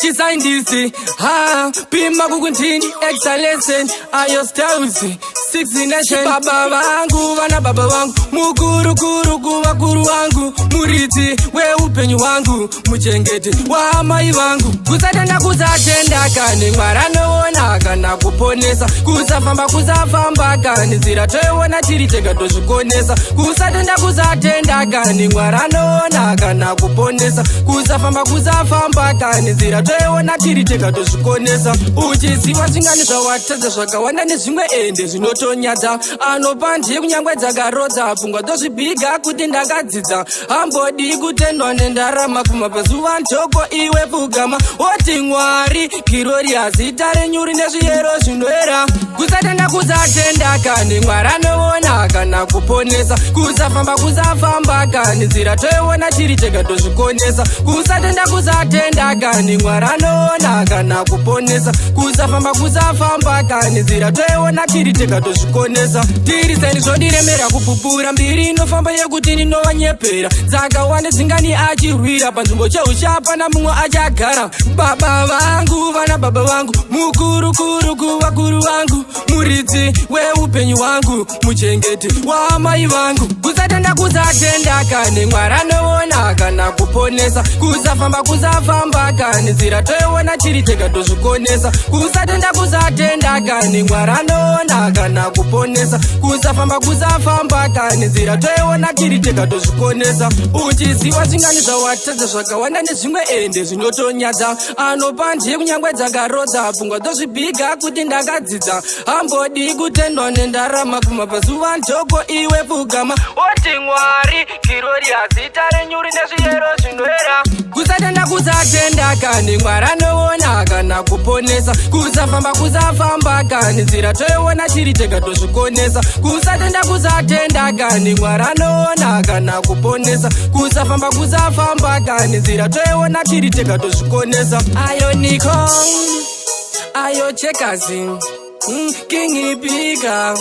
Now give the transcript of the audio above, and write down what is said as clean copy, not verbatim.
Chiscientist, ha, pima kukuntini, excellence, ayo styles, six nation. Baba vangu, vana baba vangu, mukuru kuru kuvakuru vangu, muridzi weupenyu hwangu, muchengeti waamai vangu. Kusatenda kusatenda kani, Mwari anoona kana kuponesa. Kusafamba kusafamba kani, nzira toiona tiri tega tozvikonesa. Kusatenda kusatenda kani, Mwari anoona kana kuponesa. Kusafamba kusafamba kani, nzira toiona tiri tega tozvikonesa. Uchiziva zvingani zvawatadza zvakawanda nezvimwe ende zvinotonyadza. Anopa ndiye kunyangwe dzakarodza pfungwa dzozvibhiga kuti ndakadzidza. Hambodi kutendwa nendarama kumapazuva ntoko iwe pfugama woti Mwari Gloria, zita renyu rine zviyero zvinoera. Kusatenda kusatenda kani, Mwari anoona kana kuponesa. Kusafamba kusafamba kani, nzira toiona tiri tega tozvikonesa. Kusatenda kusatenda kani, Mwari anoona kana kuponesa. Kusafamba kusafamba kani, nzira toiona tiri tega tozvikonesa. Tiri seni zvodiremera kupupura mbiri inofamba yekuti ndinovanyepera. Dzakawanda dzingani achirwira panzvimbo cheuchapana mumwe achagara. Baba vangu, vana baba vangu, mukuru kuru kuvakuru vangu, muridzi weupenyu hwangu, muchengeti waamai vangu. Kusatenda kusatenda kani, Mwari anoona kana kuponesa. Kusafamba kusafamba kani, nzira toiona tiri tega tozvikonesa. Kusatenda kusatenda kani, Mwari anoona kana kuponesa. Kusafamba kusafamba kani, nzira toiona tiri tega tozvikonesa. Uchiziva zvingani zvawatadza zvakawanda nezvimwe ende zvinotonyadza. Anopa ndiye kunyangwe dzakarodza pfungwa dzozvibhiga kuti ndakadzidza. Hambodi kutendwa nendarama kumapazuva ntoko iwe pfugama woti Mwari Gloria, zita renyu rine zviyero zvinoera. Kusatenda kusatenda kani, Mwari anoona kana kuponesa. Kusafamba kusafamba kani, nzira toiona tiri tega tozvikonesa. Kusatenda kusatenda kani, Mwari anoona kana kuponesa. Kusafamba kusafamba kani, nzira toiona tiri tega tozvikonesa. Ayo Nikon, ayo Chekazi, King Bigger.